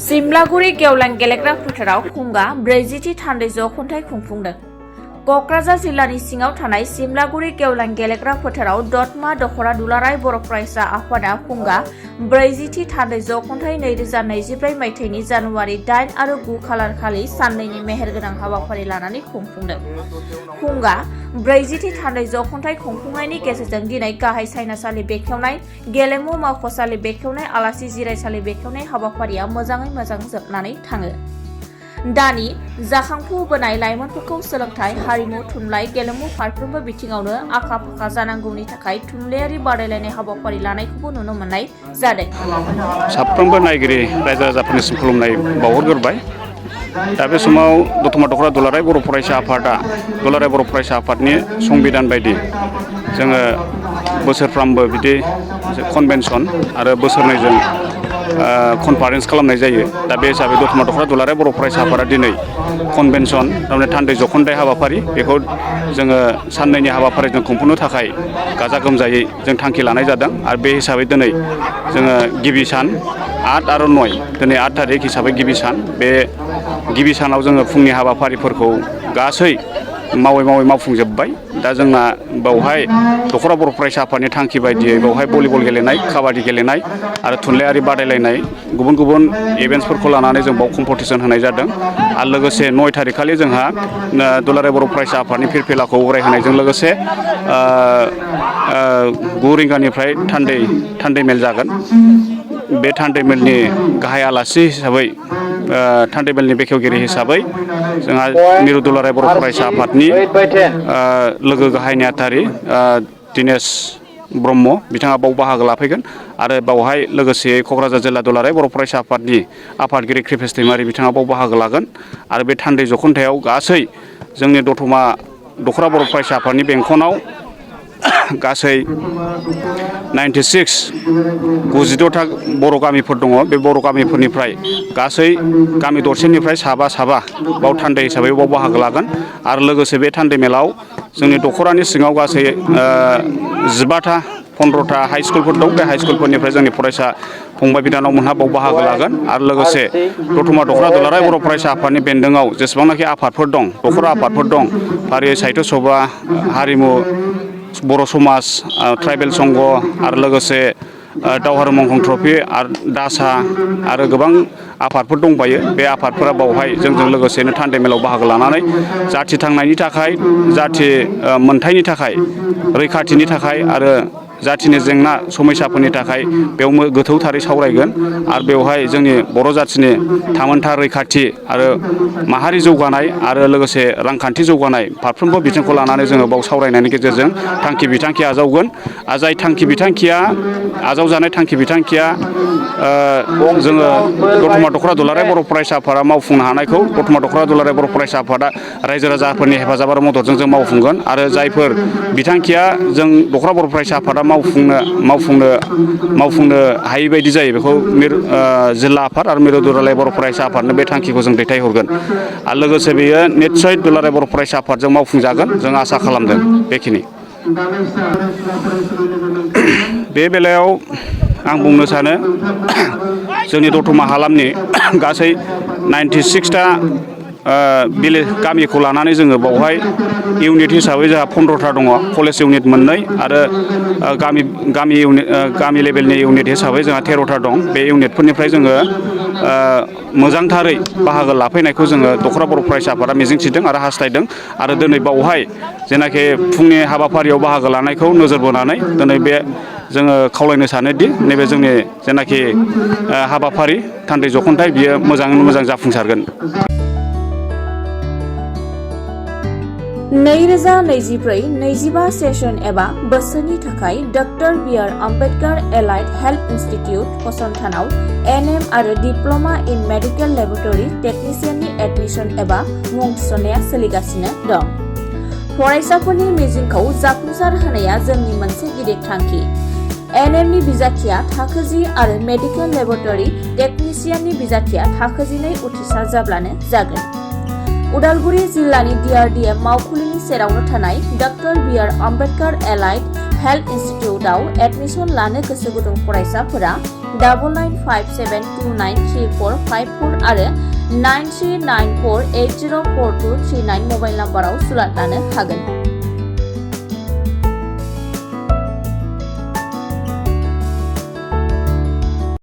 सिमलागुरि गेवलां गेलेग्रा फोथाराव खुंगा 40थि थान्दै जख'न्थाइ खुंफुंदों। क'क्राझार जिल्लानि सिङाव थानाय सिमलागुरि गेवलां गेलेग्रा फोथाराव दतमा दख'रा दुलाराय बर' फरायसा आफादा खुंगा 40थि थान्दै जख'न्थाइ 2024 मायथाइनि जानुवारि 8 आरो 9 खालार खालि साननैनि मेहेरगोनां हाबाफारि लानानै खुंफुंदों। खुंगा 40थि थान्दै जख'न्थाइ खुंफुंनायनि गेजेरजों दिनै गाहाय सायनासालि बेखेवनाय, गेलेमु मावख'सालि बेखेवनाय, आलासि जिरायसालि बेखेवनाय हाबाफारिया मोजाङै मोजां जोबनानै थाङो। दानि जाखांफुबोनाय लाइमोनफोरखौ सोलोंथाइ, हारिमु, थुनलाइ, गेलेमु फारफ्रोमबो बिथिङावनो आखा-फाखा जानांगौनि थाखाय थुनलाइयारि बादायलायनाय हाबाफारि लानायखौबो नुनो मोननाय जादों। साफ्रोमबो नायगिरि रायजो राजाफोरनिसिम खुलुमनाय बावहरग्रोबाय। दा बे समाव दतमा दख'रा दुलाराय बर' फरायसा आफादा दुलाराय बर' फरायसा आफादनि संबिधान बायदि जोङो बोसोरफ्रामबो बिदि कनभेनसन आरो बोसोरनैजों कनफारेन्स खालामनाय जायो। दा बे हिसाबै दतमा दख'रा दुलाराय बर' फरायसा आफादा दिनै कनभेनसन थारमाने थान्दै जख'न्थाइ हाबाफारि बेखौ जोङो साननैनि हाबाफारिजों खुंफुंनो थाखाय गाजा गोमजायै जों थांखि लानाय जादों। आरो बे हिसाबै दिनै जोङो गिबि सान 8 आरो 9 दिनै 8 थारिख हिसाबै गिबि सान, बे गिबि सानाव जोङो फुंनि हाबाफारिफोरखौ गासै मावै मावफुंजोब्बाय। दा जोंना बेवहाय दख'रा बर' फरायसा आफादनि थांखि बायदियै बेवहाय भलिबल गेलेनाय, काबादि गेलेनाय आरो थुनलाइयारि बादायलायनाय गुबुन गुबुन इभेन्ट्सफोरखौ लानानै जों बाव कम्पिटिसन होनाय जादों। आरो लोगोसे 9 थारिख खालि जोंहा दुलाराय बर' फरायसा आफादनि फिरफिलाखौ बरायहोनायजों लोगोसे 9 रिंगानिफ्राय थान्दै मेल जागोन। बे थान्दै मेलनि गाहाय आलासि हिसाबै थान्दै मेलनि बेखेवगिरि हिसाबै जोंहा मिरु दुलाराय बर' फरायसा आफादनि लोगो गाहाय नेहाथारि दिनेश ब्रह्म बिथाङा बाव बाहागो लाफैगोन। आरो बावहाय लोगोसे क'क्राझार जिल्ला दुलाराय बर' फरायसा आफादनि आफादगिरि कृपेश दैमारि बिथाङा बाव बाहागो लागोन। आरो बे थान्दै जख'न्थायाव गासै जोंनि दतमा दख'रा बर' फरायसा आफादनि बेंखनाव गासै 92 बर' गामिफोर दङ। बे बर' गामिफोरनिफ्राय गासै गामि दरसेनिफ्राय साबा बाव थान्दै हिसाबै बाव बाहागो लागोन। आरो लोगोसे बे थान्दै मेलाव जोंनि दख'रानि सिङाव गासै 15टा हाइ स्कुलफोर दं। बे हाइ स्कुलफोरनिफ्राय जोंनि फरायसा फंबाय बिनानावमोनहा बाव बाहागो लागोन। आरो लोगोसे दतमा दख'रा दुलाराय बर' फरायसा आफादनि बेन्दोङाव जेसेबांनाखि आफादफोर दं, दख'रा आफादफोर दं, फारियै साहित्य सभा, हारिमु, बर' समाज, ट्राइबेल संघ आरो लोगोसे दावहारु मंगन ट्रफि आरो दासा आरो गोबां आफादफोर दंबायो। बे आफादफोरा बावहाय जोंजों लोगोसेनो थान्दै मेलाव बाहागो लानानै जाथि थांनायनि थाखाय, जाथि मोनथायनि थाखाय, रैखाथिनि थाखाय आरो जाथिनि जेंना समस्याफोरनि थाखाय बेयाव गोथौथारै सावरायगोन। आरो बेवहाय जोंनि बर' जाथिनि थामोनथा रैखाथि आरो माहारि जौगानाय आरो लोगोसे रांखान्थि जौगानाय फारफ्रोमबो बिथिंखौ लानानै जोङो बाव सावरायनायनि गेजेरजों थांखि बिथांखि आजावगोन। जाय थांखि बिथांखिया आजावजानाय थांखि बिथांखिया जोङो दतमा दख'रा दुलाराय बर' फरायसा आफादा मावफुंनो हानायखौ दतमा दख'रा दुलाराय बर' फरायसा आफादा रायजो राजाफोरनि हेफाजाब आरो मददजों जों मावफुंगोन। आरो जायफोर बिथांखिया जों दख'रा बर' फरायसा आफादा मावफुंनो हायै बायदि जायो बेखौ जिल्ला आफाद आरो मिरु दुलाराय बर' फरायसा आफादनो बे थांखिखौ जों दैथायहरगोन। आरो लोगोसे बेयो निस्सय दुलाराय बर' फरायसा आफादजों मावफुंजागोन जों आसा खालामदों। बेखिनि बे बेलायाव आं बुंनो सानो जोंनि दतमा हालामनि गासै 96टा गामिखौ लानानै जोङो बावहाय इउनिट हिसाबै जोंहा 15टा दङ। कलेज इउनिट 2 आरो गामि लेभेलनि इउनिट हिसाबै जोंहा 13टा दं। बे इउनिटफोरनिफ्राय जोङो मोजांथारै बाहागो लाफैनायखौ जोङो दख'रा बर' फरायसा आफादा मिजिंथिदों आरो हास्थायदों। आरो दिनै बावहाय जेनाखि फुंनि हाबाफारियाव बाहागो लानायखौ नोजोर बोनानै दिनै बे जोङो खावलायनो सानोदि नैबे जोंनि जेनाखि हाबाफारि थान्दै जख'न्थाइ बियो मोजाङैनो मोजां जाफुंसारगोन। 2024-25 सेसन एबा बोसोरनि थाखाय doctor B R. Ambedkar allied health institute फसंथानाव एनएम आरो डिप्ल'मा इन मेडिकेल लेबरेटरी टेक्निशियाननि एडमिशन एबा मुं थिसननाया सोलिगासिनो दं। फरायसाफोरनि मिजिंखौ जाफुंसार होनाया जोंनि मोनसे गिदिर थांखि। एनएमनि बिजाथिया थाखो 10 आरो मेडिकेल लेबरेटरी टेक्निशियाननि बिजाथिया थाखो 12 उथ्रिसार जाब्लानो जागोन। उदालगुरि जिल्लानि DRDM मावखुलिनि सेरावनो थानाय doctor B R. Ambedkar allied health इनस्टिट्यूटआव admission लानो गोसो गुदुं फरायसाफोरा 9957293454 आरो 9394804239 मबाइल नाम्बाराव सुलाद लानो हागोन।